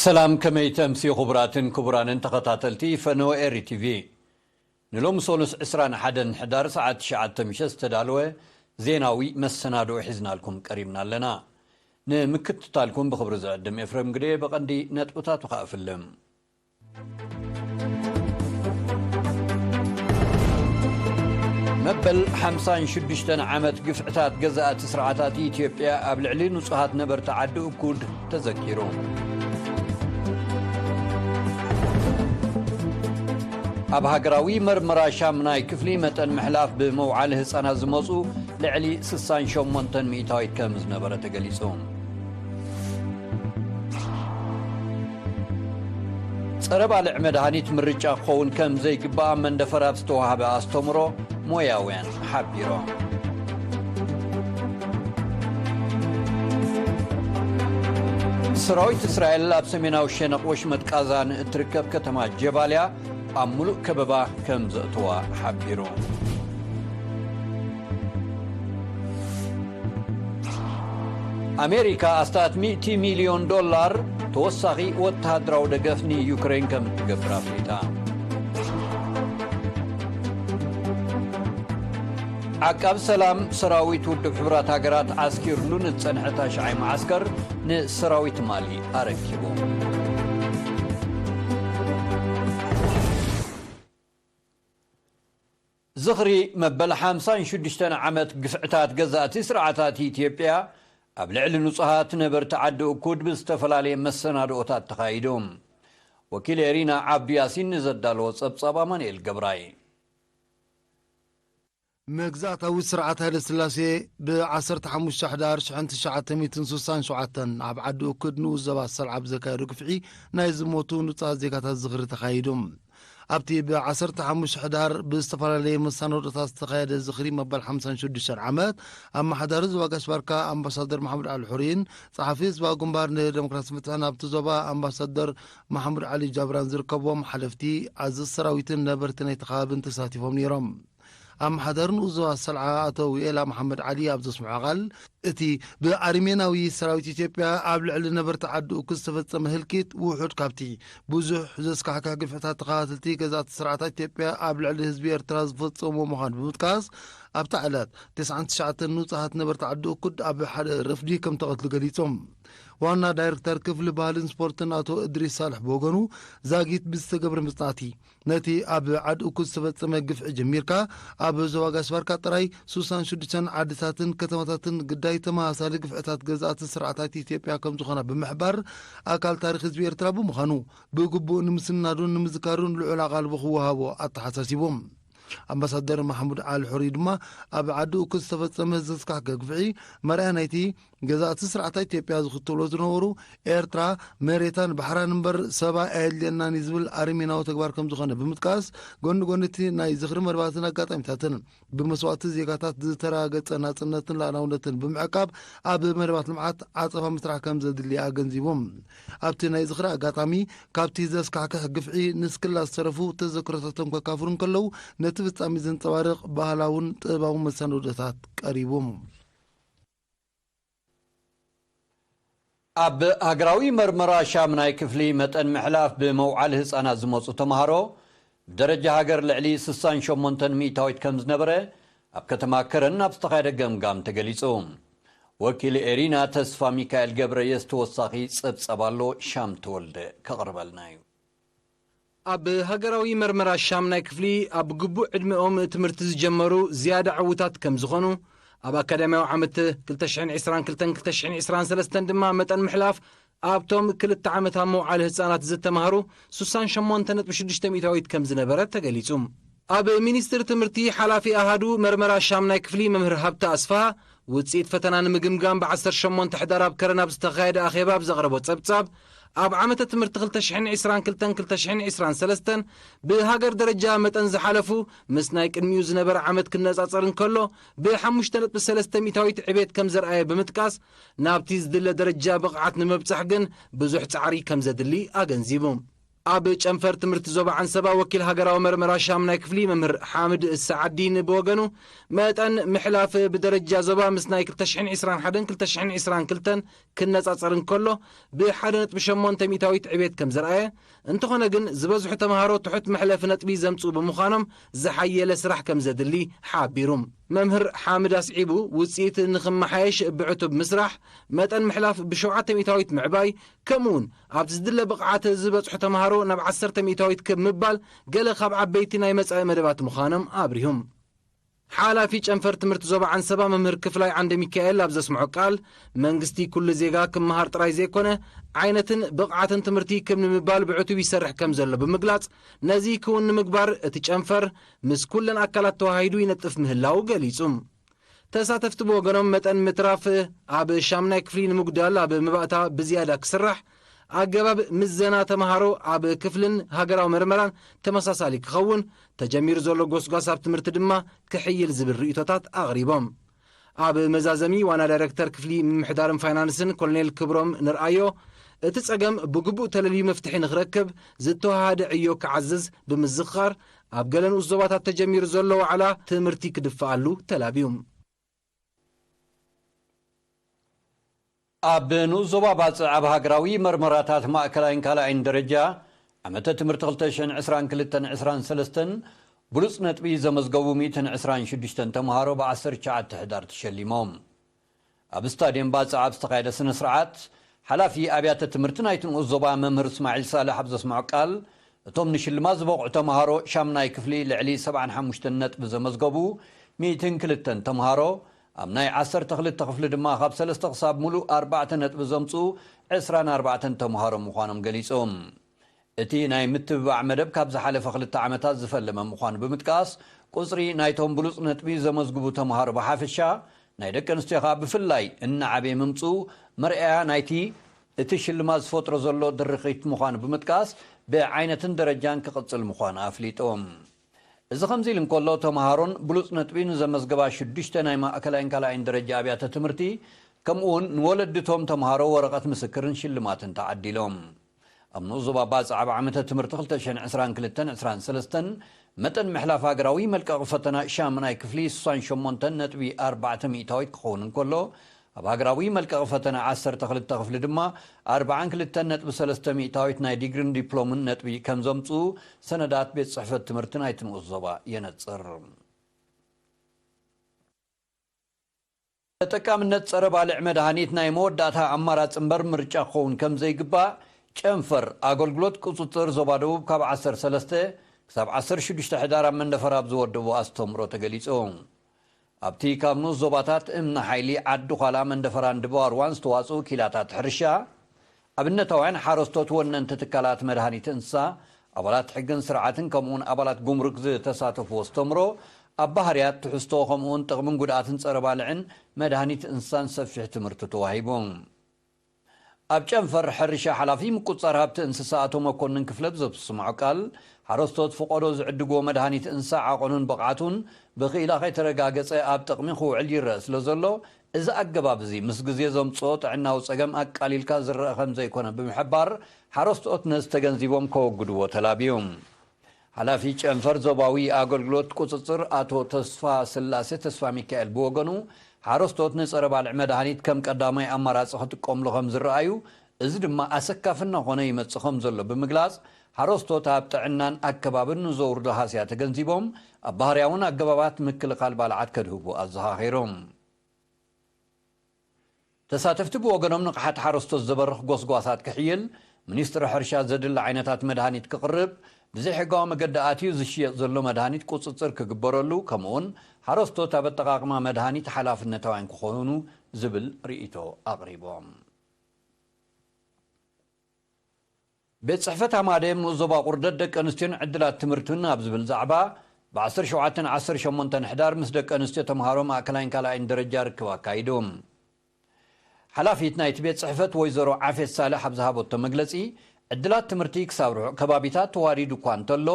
ሰላም፣ ከመይ ተምሲ ክቡራትን ክቡራንን ተኸታተልቲ ፈነወ ኤሪ ቲቪ። ንሎሚ ሰሉስ ዕስራን ሓደን ሕዳር ሰዓት ትሽዓተ ምሸት ዝተዳለወ ዜናዊ መሰናድኦ ሒዝናልኩም ቀሪብና ኣለና። ንምክትታልኩም ብኽብሪ ዝዕድም ኤፍሬም ግደ። ብቐንዲ ነጥብታቱ ከኣ እፍልም። መበል ሓምሳን ሽዱሽተን ዓመት ግፍዕታት ገዛእቲ ስርዓታት ኢትዮጵያ ኣብ ልዕሊ ንጹሃት ነበርቲ ዓዲ እኩድ ተዘኪሩ። ኣብ ሃገራዊ መርመራ ሻምናይ ክፍሊ መጠን ምሕላፍ ብመውዓሊ ህጻናት ዝመጹ ልዕሊ ስሳን ሸሞንተን ሚእታዊት ከም ዝነበረ ተገሊጹ። ጸረ ባልዕ መድሃኒት ምርጫ ክኸውን ከም ዘይግባእ ኣብ መንደፈራ ኣብ ዝተዋህበ ኣስተምሮ ሞያውያን ሓቢሮም። ሰራዊት እስራኤል ኣብ ሰሜናዊ ሸነቕ ወሽመጥ ቃዛ ንእትርከብ ከተማ ጀባልያ ኣብ ምሉእ ከበባ ከም ዘእተዋ ሓቢሩ። ኣሜሪካ ኣስታት ሚእቲ ሚልዮን ዶላር ተወሳኺ ወተሃደራዊ ደገፍ ንዩክሬን ከም እትገብር ኣፍሊጣ። ዓቃብ ሰላም ሰራዊት ውድብ ሕቡራት ሃገራት ዓስኪርሉ ንዝጸንሐ ታሽዓይ መዓስከር ንሰራዊት ማሊ ኣረኪቡ። ዝኽሪ መበል ሓምሳን ሽዱሽተን ዓመት ግፍዕታት ገዛእቲ ስርዓታት ኢትዮጵያ ኣብ ልዕሊ ንጹሃት ነበርቲ ዓዲ እኩድ ብዝተፈላለየ መሰናድኦታት ተኻይዱ። ወኪል ኤሪና ዓብዱ ያሲን ንዘዳለዎ ጸብጻብ ኣማኑኤል ገብራይ። መግዛእታዊ ስርዓት ሃይለ ስላሴ ብ ዓሰርተ ሓሙሽተ ሕዳር ሽሕን ትሽዓተ ሚእትን ስሳን ሸውዓተን ኣብ ዓዲ እኩድ ንኡስ ዞባ ሰልዓ ብዘካየዶ ግፍዒ ናይ ዝሞቱ ንጹሃት ዜጋታት ዝኽሪ ተኻይዱ። ኣብቲ ብ ዓሰርተ ሓሙሽተ ሕዳር ብዝተፈላለየ መሰናዶታት ዝተኻየደ ዝኽሪ መበል ሓምሳን ሽዱሽተን ዓመት፣ ኣመሓዳሪ ዞባ ጋሽ ባርካ ኣምባሳደር መሓመድ ዓሊ ሑሪን፣ ጸሓፊ ህዝባዊ ግንባር ንደሞክራሲ ፍትሕን ኣብቲ ዞባ ኣምባሳደር መሓሙድ ዓሊ ጃብራን ዝርከብዎም ሓለፍቲ፣ ኣዘዝቲ ሰራዊትን ነበርቲ ናይቲ ከባብን ተሳቲፎም ነይሮም። ኣመሓዳሪ ንኡስ ዞባ ሰልዓ ኣቶ ውኤላ መሓመድ ዓሊ ኣብ ዘስምዖ ቃል፣ እቲ ብኣርሜናዊ ሰራዊት ኢትዮጵያ ኣብ ልዕሊ ነበርቲ ዓዲ እኩ ዝተፈጸመ ህልቂት ውሑድ ካብቲ ብዙሕ ዘስካሕክሕ ግፍዕታት ተኸታተልቲ ገዛእቲ ስርዓታት ኢትዮጵያ ኣብ ልዕሊ ህዝቢ ኤርትራ ዝፈጸምዎ ምዃኑ ብምጥቃስ፣ ኣብታ ዕለት ተስዓን ትሽዓተን ንጹሃት ነበርቲ ዓዲ እኩድ ኣብ ሓደ ረፍዲ ከም ተቐትሉ ገሊጾም። ዋና ዳይሬክተር ክፍሊ ባህልን ስፖርትን ኣቶ እድሪስ ሳልሕ ብወገኑ፣ ዛጊት ብዝተገብረ መጽናዕቲ፣ ነቲ ኣብ ዓዲ እኩ ዝተፈጸመ ግፍዒ ጀሚርካ፣ ኣብ ዞባ ጋሽ ባርካ ጥራይ ሱሳን ሽዱሽተን ዓድታትን ከተማታትን ግዳይ ተመሳሳሊ ግፍዕታት ገዛእቲ ስርዓታት ኢትዮጵያ ከም ዝኾና ብምሕባር፣ ኣካል ታሪኽ ህዝቢ ኤርትራ ብምዃኑ፣ ብግቡእ ንምስናዱን ንምዝካሩን ልዑል ኣቓልቦ ክወሃቦ ኣተሓሳሲቦም። ኣምባሳደር ማሕሙድ ኣል ሑሪ ድማ፣ ኣብ ዓዲ እኩ ዝተፈጸመ ዘስካሕክሕ ግፍዒ መርኣያ ናይቲ ገዛእቲ ስርዓታት ኢትዮጵያ ዝኽተልዎ ዝነበሩ፣ ኤርትራ መሬታን ባሕራን እምበር ሰባ ኣየድልየናን እዩ ዝብል ኣረሜናዊ ተግባር ከም ዝኾነ ብምጥቃስ፣ ጎኒ ጎኒ እቲ ናይ ዝኽሪ መደባትን ኣጋጣሚታትን፣ ብመስዋእቲ ዜጋታት ዝተረጋገጸ ናጽነትን ልኣላውነትን ብምዕቃብ፣ ኣብ መደባት ልምዓት ዓጸፋ ምስራሕ ከም ዘድሊ ኣገንዚቦም። ኣብቲ ናይ ዝኽሪ ኣጋጣሚ፣ ካብቲ ዘስካሕክሕ ግፍዒ ንስክላ ዝተረፉ ተዘክሮታቶም ከካፍሉ እንከለዉ፣ ነቲ ፍጻሜ ዘንጸባርቕ ባህላውን ጥበባውን መሰናዶታት ቀሪቡ። ኣብ ሃገራዊ መርመራ ሻምናይ ክፍሊ መጠን ምሕላፍ ብመውዓሊ ህጻናት ዝመጹ ተምሃሮ፣ ብደረጃ ሃገር ልዕሊ ስሳን ሸሞንተን ሚእታዊት ከም ዝነበረ፣ ኣብ ከተማ ከረን ኣብ ዝተኻየደ ገምጋም ተገሊጹ። ወኪል ኤሪና ተስፋ ሚካኤል ገብረየስ ተወሳኺ ጸብጻብ ኣሎ፣ ሻም ተወልደ ከቕርበልና እዩ። ኣብ ሃገራዊ መርመራ ሻምናይ ክፍሊ ኣብ ግቡእ ዕድመኦም ትምህርቲ ዝጀመሩ ዝያዳ ዕዉታት ከም ዝኾኑ፣ ኣብ ኣካዳሚያዊ ዓመት ክልተ ሽሕን ዕስራን ክልተን ክልተ ሽሕን ዕስራን ሰለስተን ድማ መጠን ምሕላፍ ኣብቶም ክልተ ዓመት ኣብ መውዓሊ ህጻናት ዝተማህሩ ስሳን ሸሞንተ ነጥቢ ሽዱሽተ ሚእታዊት ከም ዝነበረ ተገሊጹ። ኣብ ሚኒስትሪ ትምህርቲ ሓላፊ ኣሃዱ መርመራ ሻምናይ ክፍሊ መምህር ሃብተ ኣስፍሃ፣ ውጽኢት ፈተና ንምግምጋም ብ ዓሰርተ ሸሞንተ ሕዳር ኣብ ከረን ኣብ ዝተኻየደ ኣኼባ ኣብ ዘቕረቦ ጸብጻብ፣ ኣብ ዓመተ ትምህርቲ ክልተ ሽሕን ዕስራን ክልተን ክልተ ሽሕን ዕስራን ሰለስተን ብሃገር ደረጃ መጠን ዝሓለፉ ምስ ናይ ቅድሚኡ ዝነበረ ዓመት ክነጻጸር እንከሎ፣ ብ ሓሙሽተ ነጥቢ ሰለስተ ሚእታዊት ዕቤት ከም ዘርኣየ ብምጥቃስ፣ ናብቲ ዝድለ ደረጃ ብቕዓት ንምብጻሕ ግን ብዙሕ ጻዕሪ ከም ዘድሊ ኣገንዚቡ። ኣብ ጨንፈር ትምህርቲ ዞባ ዓንሰባ ወኪል ሃገራዊ መርመራ ሻምናይ ክፍሊ መምህር ሓምድ ሰዓዲን ብወገኑ፣ መጠን ምሕላፍ ብደረጃ ዞባ ምስ ናይ ክልተ ሽሕን ዕስራን ሓደን ክልተ ሽሕን ዕስራን ክልተን ክነጻጸር እንከሎ፣ ብሓደ ነጥቢ ሸሞንተ ሚእታዊት ዕቤት ከም ዘርኣየ፣ እንተኾነ ግን ዝበዝሑ ተምሃሮ ትሑት መሕለፊ ነጥቢ ዘምጽኡ ብምዃኖም ዝሓየለ ስራሕ ከም ዘድሊ ሓቢሩ። መምህር ሓምድ ኣስዒቡ፣ ውጽኢት ንኽመሓየሽ ብዕቱብ ምስራሕ፣ መጠን ምሕላፍ ብሸውዓተ ሚእታዊት ምዕባይ፣ ከምኡውን ኣብቲ ዝድለ ብቕዓት ዝበጽሑ ተምሃሮ ናብ ዓሰርተ ሚእታዊት ክብ ምባል ገለ ካብ ዓበይቲ ናይ መጻኢ መደባት ምዃኖም ኣብሪሁም። ሓላፊ ጨንፈር ትምህርቲ ዞባ ዓንሰባ መምህር ክፍላይ ዓንደ ሚካኤል ኣብ ዘስምዖ ቃል፣ መንግስቲ ኩሉ ዜጋ ክመሃር ጥራይ ዘይኮነ፣ ዓይነትን ብቕዓትን ትምህርቲ ክብ ንምባል ብዕቱብ ይሰርሕ ከም ዘሎ ብምግላጽ፣ ነዚ ክውን ንምግባር እቲ ጨንፈር ምስ ኩለን ኣካላት ተዋሂዱ ይነጥፍ ምህላው ገሊጹ። ተሳተፍቲ ብወገኖም፣ መጠን ምትራፍ ኣብ ሻምናይ ክፍሊ ንምጉዳል ኣብ መባእታ ብዝያዳ ክስራሕ፣ ኣገባብ ምዘና ተምሃሮ ኣብ ክፍልን ሃገራዊ መርመራን ተመሳሳሊ ክኸውን፣ ተጀሚሩ ዘሎ ጎስጓስ ኣብ ትምህርቲ ድማ ክሕይል ዝብል ርእይቶታት ኣቕሪቦም። ኣብ መዛዘሚ፣ ዋና ዳይረክተር ክፍሊ ምምሕዳርን ፋይናንስን ኮሎኔል ክብሮም ንርኣዮ፣ እቲ ጸገም ብግቡእ ተለልዩ መፍትሒ ንኽረክብ ዝተወሃሃደ ዕዮ ክዓዝዝ ብምዝኽኻር፣ ኣብ ገለ ንኡስ ዞባታት ተጀሚሩ ዘሎ ዋዕላ ትምህርቲ ክድፍኣሉ ተላብዩ። ኣብ ንኡስ ዞባ ባጽዕ ኣብ ሃገራዊ መርመራታት ማእከላይን ካልኣይን ደረጃ ዓመተ ትምህርቲ ክልተ ሽሕን ዕስራን ክልተን ዕስራን ሰለስተን ብሉጽ ነጥቢ ዘመዝገቡ ሚእትን ዕስራን ሽዱሽተን ተምሃሮ ብ ዓሰርተ ትሽዓተ ሕዳር ተሸሊሞም። ኣብ ስታድየም ባጽዕ ኣብ ዝተኻየደ ስነ ስርዓት፣ ሓላፊ ኣብያተ ትምህርቲ ናይቲ ንኡስ ዞባ መምህር እስማዒል ሳልሕ ኣብ ዘስምዖ ቃል፣ እቶም ንሽልማት ዝበቕዑ ተምሃሮ ሻምናይ ክፍሊ ልዕሊ ሰብዓን ሓሙሽተን ነጥቢ ዘመዝገቡ ሚእትን ክልተን ተምሃሮ፣ ኣብ ናይ ዓሰርተ ክልተ ክፍሊ ድማ ካብ ሰለስተ ክሳብ ሙሉእ ኣርባዕተ ነጥቢ ዘምጽኡ ዕስራን ኣርባዕተን ተምሃሮ ምዃኖም ገሊጾም። እቲ ናይ ምትብባዕ መደብ ካብ ዝሓለፈ ክልተ ዓመታት ዝፈለመ ምዃኑ ብምጥቃስ፣ ቁጽሪ ናይቶም ብሉጽ ነጥቢ ዘመዝግቡ ተምሃሮ ብሓፈሻ፣ ናይ ደቂ ኣንስትዮ ከኣ ብፍላይ እናዓበየ ምምጽኡ መርኣያ ናይቲ እቲ ሽልማት ዝፈጥሮ ዘሎ ድርኺት ምዃኑ ብምጥቃስ፣ ብዓይነትን ደረጃን ክቕጽል ምዃኑ ኣፍሊጦም። እዚ ከምዚ ኢሉ እንከሎ፣ ተምሃሮን ብሉጽ ነጥቢ ንዘመዝገባ ሽዱሽተ ናይ ማእከላይን ካልኣይን ደረጃ ኣብያተ ትምህርቲ፣ ከምኡውን ንወለድቶም ተምሃሮ ወረቐት ምስክርን ሽልማትን ተዓዲሎም። ኣብ ንኡስ ዞባ ባጽዕ ኣብ ዓመተ ትምህርቲ ክልተ ሽሕን ዕስራን ክልተን ዕስራን ሰለስተን መጠን ምሕላፍ ሃገራዊ መልቀቒ ፈተና ሻምናይ ክፍሊ ስሳን ሸሞንተን ነጥቢ ኣርባዕተ ሚእታዊት ክኸውን እንከሎ፣ ኣብ ሃገራዊ መልቀቒ ፈተና ዓሰርተ ክልተ ክፍሊ ድማ ኣርባዓን ክልተን ነጥቢ ሰለስተ ሚእታዊት ናይ ዲግሪን ዲፕሎምን ነጥቢ ከም ዘምጽኡ ሰነዳት ቤት ጽሕፈት ትምህርቲ ናይቲ ንኡስ ዞባ የነጽር። ተጠቃምነት ጸረ ባልዕ መድሃኒት ናይ መወዳእታ ኣማራጺ እምበር ምርጫ ክኸውን ከም ዘይግባእ ጨንፈር ኣገልግሎት ቁጽጽር ዞባ ደቡብ ካብ ዓሰርተ ሰለስተ ክሳብ ዓሰርተ ሽዱሽተ ሕዳር ኣብ መንደፈራ ኣብ ዝወደቦ ኣስተምሮ ተገሊጹ። ኣብቲ ካብ ንኡስ ዞባታት እምኒ ሓይሊ፣ ዓዲ ዃላ፣ መንደፈራን ድባርዋን ዝተዋጽኡ ኪላታት ሕርሻ፣ ኣብነታውያን ሓረስቶት፣ ወነንቲ ትካላት መድሃኒት እንስሳ፣ ኣባላት ሕግን ስርዓትን ከምኡውን ኣባላት ጉምሩክ ዝተሳተፍዎ ኣስተምሮ፣ ኣብ ባህርያት፣ ትሕዝቶ ከምኡውን ጥቕምን ጉድኣትን ጸረ ባልዕን መድሃኒት እንስሳን ሰፊሕ ትምህርቲ ተዋሂቡ። ኣብ ጨንፈር ሕርሻ ሓላፊ ምቁጽጻር ሃብቲ እንስሳ ኣቶ መኮንን ክፍለ ብዘስምዖ ቃል፣ ሓረስቶት ፍቖዶ ዝዕድግዎ መድሃኒት እንስሳ ዓቐኑን ብቕዓቱን ብክኢላ ከይተረጋገጸ ኣብ ጥቕሚ ክውዕል ይረአ ስለ ዘሎ፣ እዚ ኣገባብ እዚ ምስ ግዜ ዘምጽኦ ጥዕናዊ ጸገም ኣቃሊልካ ዝረአ ከም ዘይኮነ ብምሕባር፣ ሓረስቶት ነዚ ተገንዚቦም ከወግድዎ ተላብዩ። ሓላፊ ጨንፈር ዞባዊ ኣገልግሎት ቁጽጽር ኣቶ ተስፋ ስላሴ ተስፋ ሚካኤል ብወገኑ፣ ሓረስቶት ንጸረ ባልዕ መድሃኒት ከም ቀዳማይ ኣማራጺ ክጥቀምሉ ከም ዝረኣዩ፣ እዚ ድማ ኣሰካፊ እናኾነ ይመጽእ ከም ዘሎ ብምግላጽ፣ ሓረስቶት ኣብ ጥዕናን ኣከባብን ንዘውርዶ ሃስያ ተገንዚቦም፣ ኣብ ባህርያውን ኣገባባት ምክልኻል ባልዓት ከድህቡ ኣዘኻኺሮም። ተሳተፍቲ ብወገኖም፣ ንቕሓት ሓረስቶት ዘበርኽ ጎስጓሳት ክሕይል፣ ሚኒስትሪ ሕርሻ ዘድሊ ዓይነታት መድሃኒት ክቕርብ፣ ብዘይሕጋዊ መገዲ ኣትዩ ዝሽየጥ ዘሎ መድሃኒት ቁጽጽር ክግበረሉ፣ ከምኡውን ሓረስቶት ኣብ ኣጠቓቕማ መድሃኒት ሓላፍነታውያን ክኾኑ ዝብል ርእይቶ ኣቕሪቦም። ቤት ጽሕፈት ኣማደም ንኡስ ዞባ ቁርደት ደቂ ኣንስትዮን ዕድላት ትምህርትን ኣብ ዝብል ዛዕባ፣ ብ ዓሰርተ ሸውዓተን ዓሰርተ ሸሞንተን ሕዳር ምስ ደቂ ኣንስትዮ ተምሃሮ ማእከላይን ካልኣይን ደረጃ ርክብ ኣካይዱ። ሓላፊት ናይቲ ቤት ጽሕፈት ወይዘሮ ዓፌት ሳልሕ ኣብ ዝሃበቶ መግለጺ፣ ዕድላት ትምህርቲ ክሳብ ርሑቕ ከባቢታት ተዋዲዱ እኳ እንተሎ፣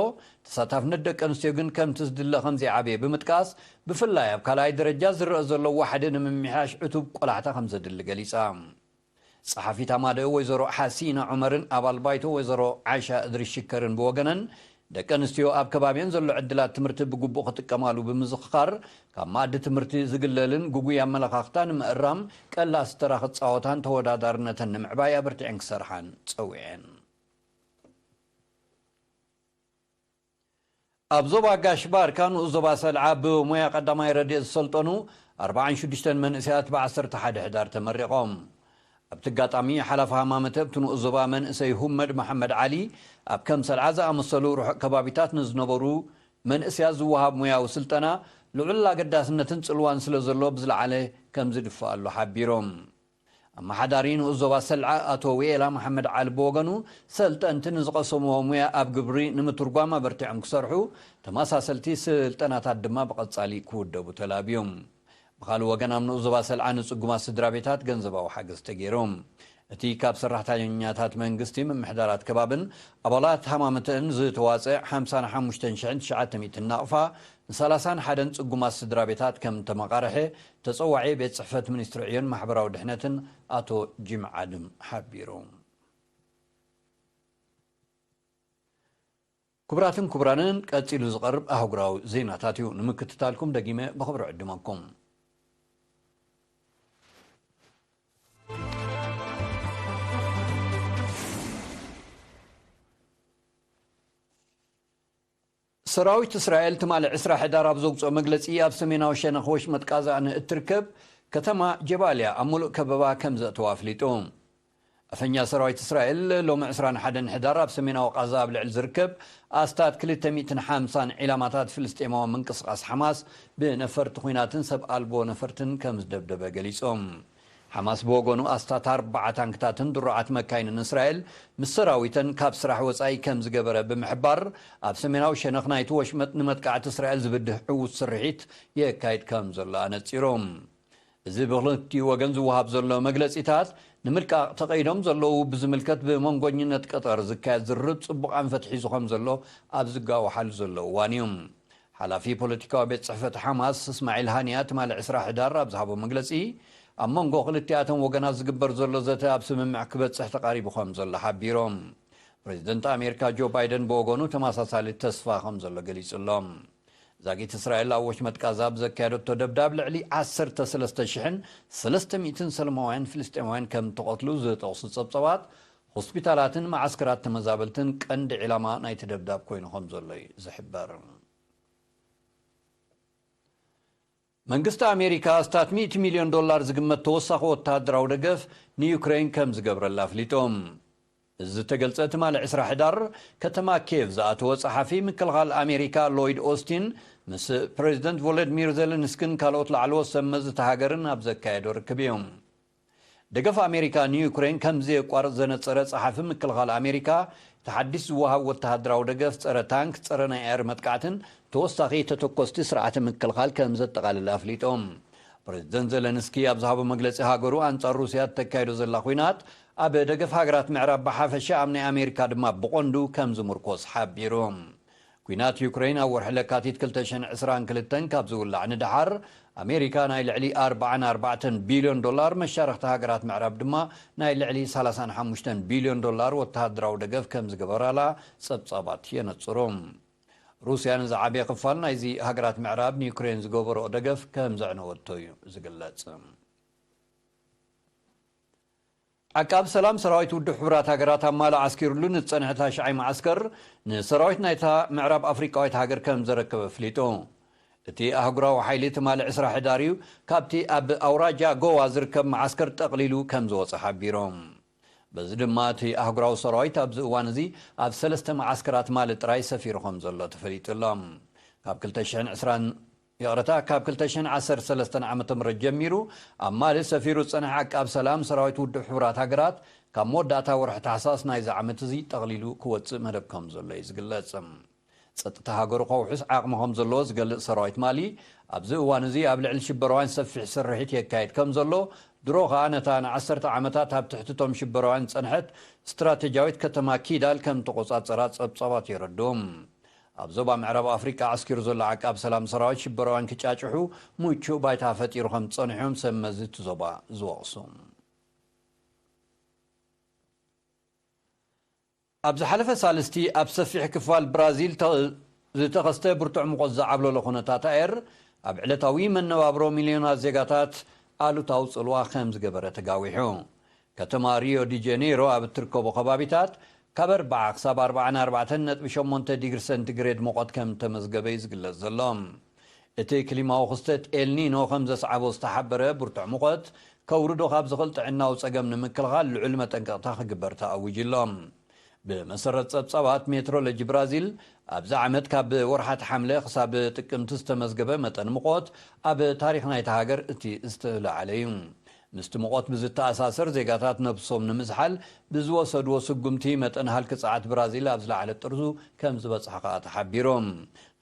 ተሳታፍነት ደቂ ኣንስትዮ ግን ከምቲ ዝድለ ከም ዘይዓበየ ብምጥቃስ፣ ብፍላይ ኣብ ካልኣይ ደረጃ ዝረአ ዘሎ ዋሕዲ ንምምሕያሽ ዕቱብ ቆላሕታ ከም ዘድሊ ገሊጻ። ጸሓፊት ኣማደ ወይዘሮ ሓሲና ዑመርን ኣባል ባይቶ ወይዘሮ ዓሻ እድሪስ ሽከርን ብወገነን፣ ደቂ ኣንስትዮ ኣብ ከባቢየን ዘሎ ዕድላት ትምህርቲ ብግቡእ ክጥቀማሉ ብምዝኽኻር፣ ካብ መኣዲ ትምህርቲ ዝግለልን ግጉይ ኣመለኻኽታ ንምእራም ቀላሲ ተራ ክጻወታን ተወዳዳርነተን ንምዕባይ ኣበርቲዐን ክሰርሓን ጸዊዐን። ኣብ ዞባ ጋሽ ባርካ ንኡስ ዞባ ሰልዓ ብሞያ ቀዳማይ ረድኤት ዝሰልጠኑ ኣርባዓን ሽዱሽተን መንእሰያት ብ ዓሰርተ ሓደ ሕዳር ተመሪቖም። ኣብቲ ኣጋጣሚ ሓላፊ ሃማመተ ኣብቲ ንኡስ ዞባ መንእሰይ ሁመድ መሓመድ ዓሊ፣ ኣብ ከም ሰልዓ ዝኣመሰሉ ርሑቕ ከባቢታት ንዝነበሩ መንእሰያት ዝወሃብ ሞያዊ ስልጠና ልዑል ኣገዳስነትን ጽልዋን ስለ ዘሎ ብዝለዓለ ከም ዝድፍኣሉ ሓቢሮም። ኣመሓዳሪ ንኡስ ዞባ ሰልዓ ኣቶ ዊኤላ መሓመድ ዓሊ ብወገኑ፣ ሰልጠንቲ ንዝቐሰምዎ ሙያ ኣብ ግብሪ ንምትርጓም ኣበርቲዖም ክሰርሑ፣ ተመሳሰልቲ ስልጠናታት ድማ ብቐጻሊ ክውደቡ ተላብዮም። ብኻልእ ወገን ኣብ ንኡስ ዞባ ሰልዓ ንጽጉማት ስድራ ቤታት ገንዘባዊ ሓገዝ ተገይሮም። እቲ ካብ ሰራሕተኛታት መንግስቲ፣ ምምሕዳራት ከባብን ኣባላት ሃማመተን ዝተዋጸ ሓምሳን ሓሙሽተን ሽሕን ትሽዓተ ሚእትን ናቕፋ ንሰላሳን ሓደን ጽጉማት ስድራ ቤታት ከም ተመቓርሐ ተጸዋዒ ቤት ጽሕፈት ሚኒስትሪ ዕዮን ማሕበራዊ ድሕነትን ኣቶ ጂም ዓድም ሓቢሩ። ክቡራትን ክቡራንን፣ ቀጺሉ ዝቐርብ ኣህጉራዊ ዜናታት እዩ። ንምክትታልኩም ደጊመ ብኽብሪ ዕድመኩም። ሰራዊት እስራኤል ትማሊ ዕስራ ሕዳር ኣብ ዘውፅኦ መግለፂ፣ ኣብ ሰሜናዊ ሸነኽ ወሽመጥ ቃዛ ንእትርከብ ከተማ ጀባልያ ኣብ ሙሉእ ከበባ ከም ዘእተዋ ኣፍሊጡ። ኣፈኛ ሰራዊት እስራኤል ሎሚ ዕስራን ሓደን ሕዳር ኣብ ሰሜናዊ ቃዛ ኣብ ልዕሊ ዝርከብ ኣስታት ክልተ ሚእትን ሓምሳን ዒላማታት ፍልስጤማዊ ምንቅስቓስ ሓማስ ብነፈርቲ ኲናትን ሰብ ኣልቦ ነፈርትን ከም ዝደብደበ ገሊጾም። ሓማስ ብወገኑ ኣስታት ኣርባዓ ታንክታትን ድሩዓት መካይንን እስራኤል ምስ ሰራዊተን ካብ ስራሕ ወጻኢ ከም ዝገበረ ብምሕባር፣ ኣብ ሰሜናዊ ሸነኽ ናይቲ ወሽመጥ ንመጥቃዕቲ እስራኤል ዝብድህ ዕዉት ስርሒት የካይድ ከም ዘሎ ኣነጺሮም። እዚ ብኽልቲኡ ወገን ዝወሃብ ዘሎ መግለጺታት፣ ንምልቃቕ ተቐይዶም ዘለዉ ብዝምልከት ብመንጎኝነት ቀጠር ዝካየድ ዝርርብ ጽቡቕ ኣንፈት ሒዙ ከም ዘሎ ኣብ ዝጋወሓሉ ዘሎ እዋን እዩ። ሓላፊ ፖለቲካዊ ቤት ጽሕፈት ሓማስ እስማዒል ሃንያ ትማሊ ዕስራ ሕዳር ኣብ ዝሃቦ መግለጺ፣ ኣብ መንጎ ክልቲኣቶም ወገናት ዝግበር ዘሎ ዘተ ኣብ ስምምዕ ክበጽሕ ተቓሪቡ ከም ዘሎ ሓቢሮም። ፕሬዚደንት ኣሜሪካ ጆ ባይደን ብወገኑ ተመሳሳሊ ተስፋ ከም ዘሎ ገሊጹ ኣሎ። ዛጊት እስራኤል ኣብ ወሽመጥ ቃዛ ብዘካየደቶ ደብዳብ ልዕሊ ዓሰርተ ሰለስተ ሽሕን ሰለስተ ሚእትን ሰለማውያን ፍልስጤማውያን ከም ተቐትሉ ዝጠቕሱ ጸብጸባት፣ ሆስፒታላትን መዓስከራት ተመዛበልትን ቀንዲ ዒላማ ናይቲ ደብዳብ ኮይኑ ከም ዘሎ እዩ ዝሕበር። መንግስቲ ኣሜሪካ ኣስታት ሚእቲ ሚልዮን ዶላር ዝግመት ተወሳኺ ወተሃደራዊ ደገፍ ንዩክሬን ከም ዝገብረላ ኣፍሊጡ። እዚ ዝተገልጸ ትማሊ ዕስራ ሕዳር ከተማ ኪየቭ ዝኣተወ ጸሓፊ ምክልኻል ኣሜሪካ ሎይድ ኦስቲን ምስ ፕሬዚደንት ቮሎዲሚር ዜለንስኪን ካልኦት ላዕለዎት ሰብ መዚ እታ ሃገርን ኣብ ዘካየዶ ርክብ እዩ። ደገፍ ኣሜሪካ ንዩክሬን ከም ዘየቋርጽ ዘነጸረ ጸሓፊ ምክልኻል ኣሜሪካ፣ እቲ ሓዲስ ዝወሃብ ወተሃደራዊ ደገፍ ጸረ ታንክ፣ ጸረ ናይ ኣየር መጥቃዕትን ተወሳኺ ተተኮስቲ ስርዓተ ምክልኻል ከም ዘጠቓልል ኣፍሊጦም። ፕሬዚደንት ዘለንስኪ ኣብ ዝሃቦ መግለጺ፣ ሃገሩ ኣንጻር ሩስያ እተካይዶ ዘላ ኲናት ኣብ ደገፍ ሃገራት ምዕራብ ብሓፈሻ፣ ኣብ ናይ ኣሜሪካ ድማ ብቐንዱ ከም ዝምርኮስ ሓቢሩ። ኲናት ዩክሬን ኣብ ወርሒ ለካቲት ክልተ ሽሕን ዕስራን ክልተን ካብ ዝውላዕ ንደሓር፣ ኣሜሪካ ናይ ልዕሊ ኣርባዓን ኣርባዕተን ቢልዮን ዶላር፣ መሻርኽቲ ሃገራት ምዕራብ ድማ ናይ ልዕሊ ሰላሳን ሓሙሽተን ቢልዮን ዶላር ወተሃደራዊ ደገፍ ከም ዝገበራላ ጸብጻባት የነጽሩ። ሩስያ ንዝዓበየ ክፋል ናይዚ ሃገራት ምዕራብ ንዩክሬን ዝገበሮ ደገፍ ከም ዘዕነወቶ እዩ ዝግለጽ። ዓቃብ ሰላም ሰራዊት ውድብ ሕቡራት ሃገራት ኣብ ማሊ ዓስኪሩሉ ንዝጸንሐ ታሽዓይ መዓስከር፣ ንሰራዊት ናይታ ምዕራብ ኣፍሪቃዊት ሃገር ከም ዘረከበ ኣፍሊጡ። እቲ ኣህጉራዊ ሓይሊ ትማሊ ዕስራ ሕዳር እዩ ካብቲ ኣብ ኣውራጃ ጎዋ ዝርከብ መዓስከር ጠቕሊሉ ከም ዝወጸ ሓቢሮም። በዚ ድማ እቲ ኣህጉራዊ ሰራዊት ኣብዚ እዋን እዚ ኣብ ሰለስተ መዓስከራት ማሊ ጥራይ ሰፊሩ ከም ዘሎ ተፈሊጡ ኣሎ። ካብ ክልተ ሽሕን ዕስራን፣ ይቕረታ፣ ካብ ክልተ ሽሕን ዓሰርተ ሰለስተን ዓመተ ምህረት ጀሚሩ ኣብ ማሊ ሰፊሩ ዝጸንሐ ዓቃብ ሰላም ሰራዊት ውድብ ሕቡራት ሃገራት፣ ካብ መወዳእታ ወርሒ ታሕሳስ ናይዚ ዓመት እዚ ጠቕሊሉ ክወጽእ መደብ ከም ዘሎ እዩ ዝግለጽ። ጸጥታ ሃገሩ ከውሕስ ዓቕሚ ከም ዘለዎ ዝገልጽ ሰራዊት ማሊ፣ ኣብዚ እዋን እዚ ኣብ ልዕሊ ሽበራውያን ሰፊሕ ስርሒት የካይድ ከም ዘሎ፣ ድሮ ከኣ ነታ ንዓሰርተ ዓመታት ኣብ ትሕቲ እቶም ሽበራውያን ዝጸንሐት ስትራቴጂያዊት ከተማ ኪዳል ከም ተቖጻጸራ ጸብጻባት የረድኡ። ኣብ ዞባ ምዕራብ ኣፍሪቃ ዓስኪሩ ዘሎ ዓቃብ ሰላም ሰራዊት ሽበራውያን ክጫጭሑ ምቹእ ባይታ ፈጢሩ ከም ዝጸንሑ እዮም ሰብ መዚ እቲ ዞባ ዝወቕሱ። ኣብ ዝሓለፈ ሳልስቲ ኣብ ሰፊሕ ክፋል ብራዚል ተ-፣ ዝተኸስተ ብርቱዕ ሙቐት ዝዓብለሎ ኩነታት ኣየር ኣብ ዕለታዊ መነባብሮ ሚልዮናት ዜጋታት ኣሉታዊ ጽልዋ ከም ዝገበረ ተጋዊሑ። ከተማ ሪዮ ዲ ጀኔሮ ኣብ እትርከቦ ከባቢታት ካብ ኣርባዓ ክሳብ ኣርባዓን ኣርባዕተን ነጥቢ ሸሞንተ ዲግሪ ሰንቲግሬድ ሙቐት ከም ተመዝገበ እዩ ዝግለጽ ዘሎ። እቲ ክሊማዊ ክስተት ኤልኒኖ ከም ዘስዓቦ ዝተሓበረ ብርቱዕ ሙቐት ከውርዶ ካብ ዝኽእል ጥዕናዊ ጸገም ንምክልኻል ልዑል መጠንቀቕታ ክግበር ተኣዊጁ ኣሎ። ብመሰረት ጸብጻባት ሜትሮሎጂ ብራዚል፣ ኣብዚ ዓመት ካብ ወርሓት ሓምለ ክሳብ ጥቅምቲ ዝተመዝገበ መጠን ሙቐት ኣብ ታሪኽ ናይታ ሃገር እቲ ዝተለዓለ እዩ። ምስቲ ሙቐት ብዝተኣሳሰር፣ ዜጋታት ነብሶም ንምዝሓል ብዝወሰድዎ ስጉምቲ፣ መጠን ሃልኪ ጸዓት ብራዚል ኣብ ዝለዓለ ጥርዙ ከም ዝበጽሐ ከኣ ተሓቢሩ።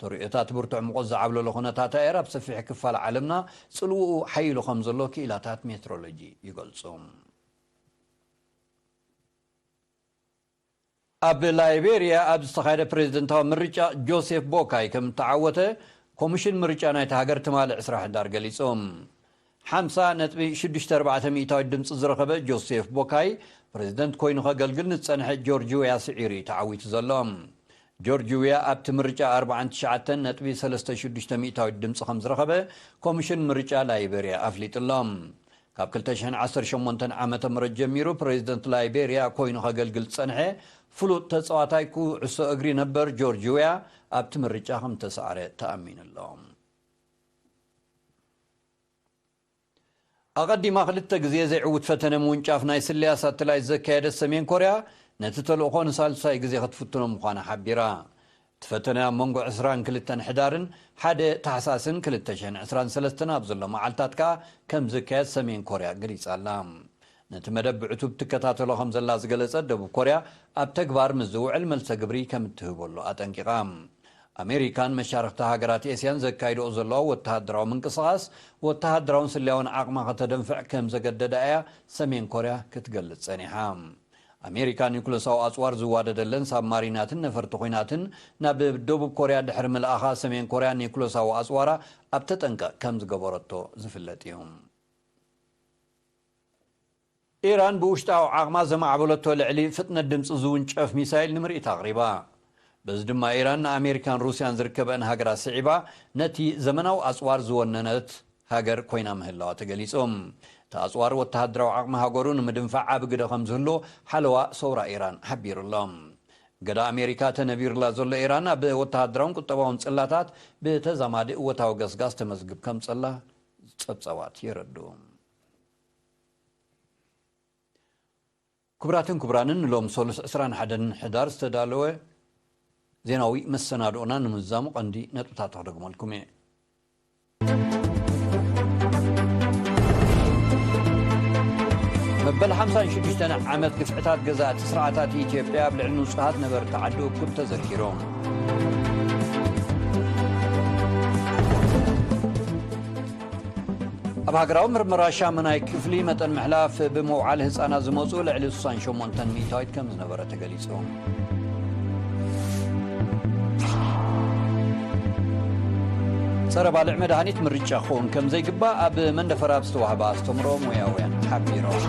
ተርእዮታት ብርቱዕ ሙቐት ዝዓብለሎ ኩነታት ኣየር ኣብ ሰፊሕ ክፋል ዓለምና ጽልውኡ ሓይሉ ከም ዘሎ ክኢላታት ሜትሮሎጂ ይገልጹ። ኣብ ላይቤርያ ኣብ ዝተኻየደ ፕሬዝደንታዊ ምርጫ ጆሴፍ ቦካይ ከም እተዓወተ ኮሚሽን ምርጫ ናይቲ ሃገር ትማሊ ዕስራ ሕዳር ገሊጹ። ሓምሳ ነጥቢ ሽዱሽተ ኣርባዕተ ሚእታዊት ድምፂ ዝረኸበ ጆሴፍ ቦካይ ፕሬዝደንት ኮይኑ ከገልግል ንዝጸንሐ ጆርጅ ዌያ ስዒሩ እዩ ተዓዊቱ ዘሎ። ጆርጅ ዌያ ኣብቲ ምርጫ ኣርባዓን ትሽዓተን ነጥቢ ሰለስተ ሽዱሽተ ሚእታዊት ድምፂ ከም ዝረኸበ ኮሚሽን ምርጫ ላይቤርያ ኣፍሊጡ ኣሎ። ካብ ክልተ ሽሕን ዓሰርተ ሸሞንተን ዓመተ ምህረት ጀሚሩ ፕሬዝደንት ላይቤርያ ኮይኑ ከገልግል ዝጸንሐ ፍሉጥ ተጻዋታይ ኩዕሶ እግሪ ነበር ጆርጅ ዌያ ኣብቲ ምርጫ ከም ተሳዕረ ተኣሚኑ ኣሎ። ኣቐዲማ ክልተ ግዜ ዘይዕውት ፈተነ ምውንጫፍ ናይ ስለያ ሳተላይት ዘካየደት ሰሜን ኮርያ፣ ነቲ ተልእኾ ንሳልሳይ ግዜ ክትፍትኖ ምዃና ሓቢራ። እቲ ፈተነ ኣብ መንጎ ዕስራን ክልተን ሕዳርን ሓደ ታሕሳስን ክልተ ሽሕን ዕስራን ሰለስተን ኣብ ዘሎ መዓልታት ከኣ ከም ዝካየድ ሰሜን ኮርያ ገሊጻ ኣላ። ነቲ መደብ ብዕቱብ ትከታተሎ ከም ዘላ ዝገለጸት ደቡብ ኮርያ፣ ኣብ ተግባር ምስ ዝውዕል መልሰ ግብሪ ከም እትህበሉ ኣጠንቂቓ። ኣሜሪካን መሻርኽቲ ሃገራት ኤስያን ዘካይድኦ ዘለዋ ወተሃደራዊ ምንቅስቓስ፣ ወተሃደራውን ስለያውን ዓቕማ ከተደንፍዕ ከም ዘገደዳ እያ ሰሜን ኮርያ ክትገልጽ ጸኒሓ። ኣሜሪካ ኒኩለሳዊ ኣጽዋር ዝዋደደለን ሳብማሪናትን ነፈርቲ ኲናትን ናብ ደቡብ ኮርያ ድሕሪ ምልኣኻ፣ ሰሜን ኮርያ ኒኩለሳዊ ኣጽዋራ ኣብ ተጠንቀቕ ከም ዝገበረቶ ዝፍለጥ እዩ። ኢራን ብውሽጣዊ ዓቕማ ዘማዕበለቶ ልዕሊ ፍጥነት ድምፂ ዝውንጨፍ ሚሳይል ንምርኢት ኣቕሪባ። በዚ ድማ ኢራን ንኣሜሪካን ሩስያን ዝርከበአን ሃገራት ስዒባ ነቲ ዘመናዊ ኣጽዋር ዝወነነት ሃገር ኮይና ምህላዋ ተገሊጹ። እቲ ኣጽዋር ወተሃደራዊ ዓቕሚ ሃገሩ ንምድንፋዕ ዓቢ ግደ ከም ዝህልዎ ሓለዋ ሰውራ ኢራን ሓቢሩ ኣሎ። ገዳ ኣሜሪካ ተነቢሩላ ዘሎ ኢራን ኣብ ወተሃደራውን ቁጠባውን ጽላታት ብተዛማዲ እወታዊ ገስጋስ ተመዝግብ ከም ጸላ ጸብጻባት የረድኡ። ክቡራትን ክቡራንን፣ ንሎም ሰሉስ ዕስራን ሓደን ሕዳር ዝተዳለወ ዜናዊ መሰናድኦና ንምዛሙ ቀንዲ ነጥብታት ክደግመልኩም እየ። መበል ሓምሳን ሽዱሽተን ዓመት ግፍዕታት ገዛእቲ ስርዓታት ኢትዮጵያ ኣብ ልዕሊ ንጹሃት ነበርቲ ዓዲ እኩብ ተዘኪሮም። ኣብ ሃገራዊ ምርመራ ሻምናይ ክፍሊ መጠን ምሕላፍ ብመውዓል ህጻናት ዝመጹ ልዕሊ ስሳን ሸሞንተን ሚእታዊት ከም ዝነበረ ተገሊጹ። ጸረ ባልዕ መድሃኒት ምርጫ ክኸውን ከም ዘይግባእ ኣብ መንደፈራ ኣብ ዝተዋህበ ኣስተምሮ ሞያውያን ሓቢሮም።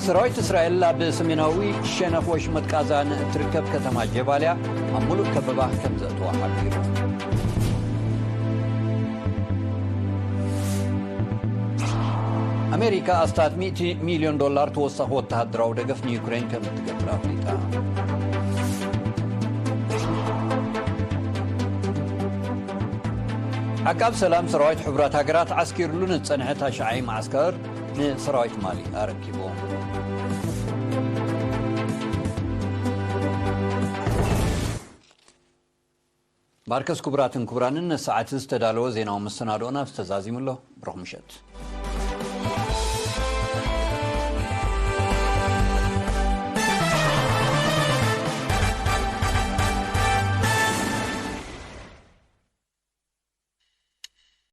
ሰራዊት እስራኤል ኣብ ሰሜናዊ ሸነኽ ወሽመጥ ቃዛ ንእትርከብ ከተማ ጀባልያ ኣብ ሙሉእ ከበባ ከም ዘእትዋ ሓቢሩ። ኣሜሪካ ኣስታት ሚእቲ ሚልዮን ዶላር ተወሳኺ ወተሃደራዊ ደገፍ ንዩክሬን ከም እትገብር ኣፍሊጣ። ዓቃብ ሰላም ሰራዊት ሕቡራት ሃገራት ዓስኪሩሉ ንዝጸንሐ ታሽዓይ ማዕስከር ንሰራዊት ማሊ ኣረኪቡ። ማርከስ፣ ክቡራትን ክቡራንን፣ ንሰዓት ዝተዳለወ ዜናዊ መሰናድኦና ተዛዚሙ ኣሎ። ብሩኽ ምሸት።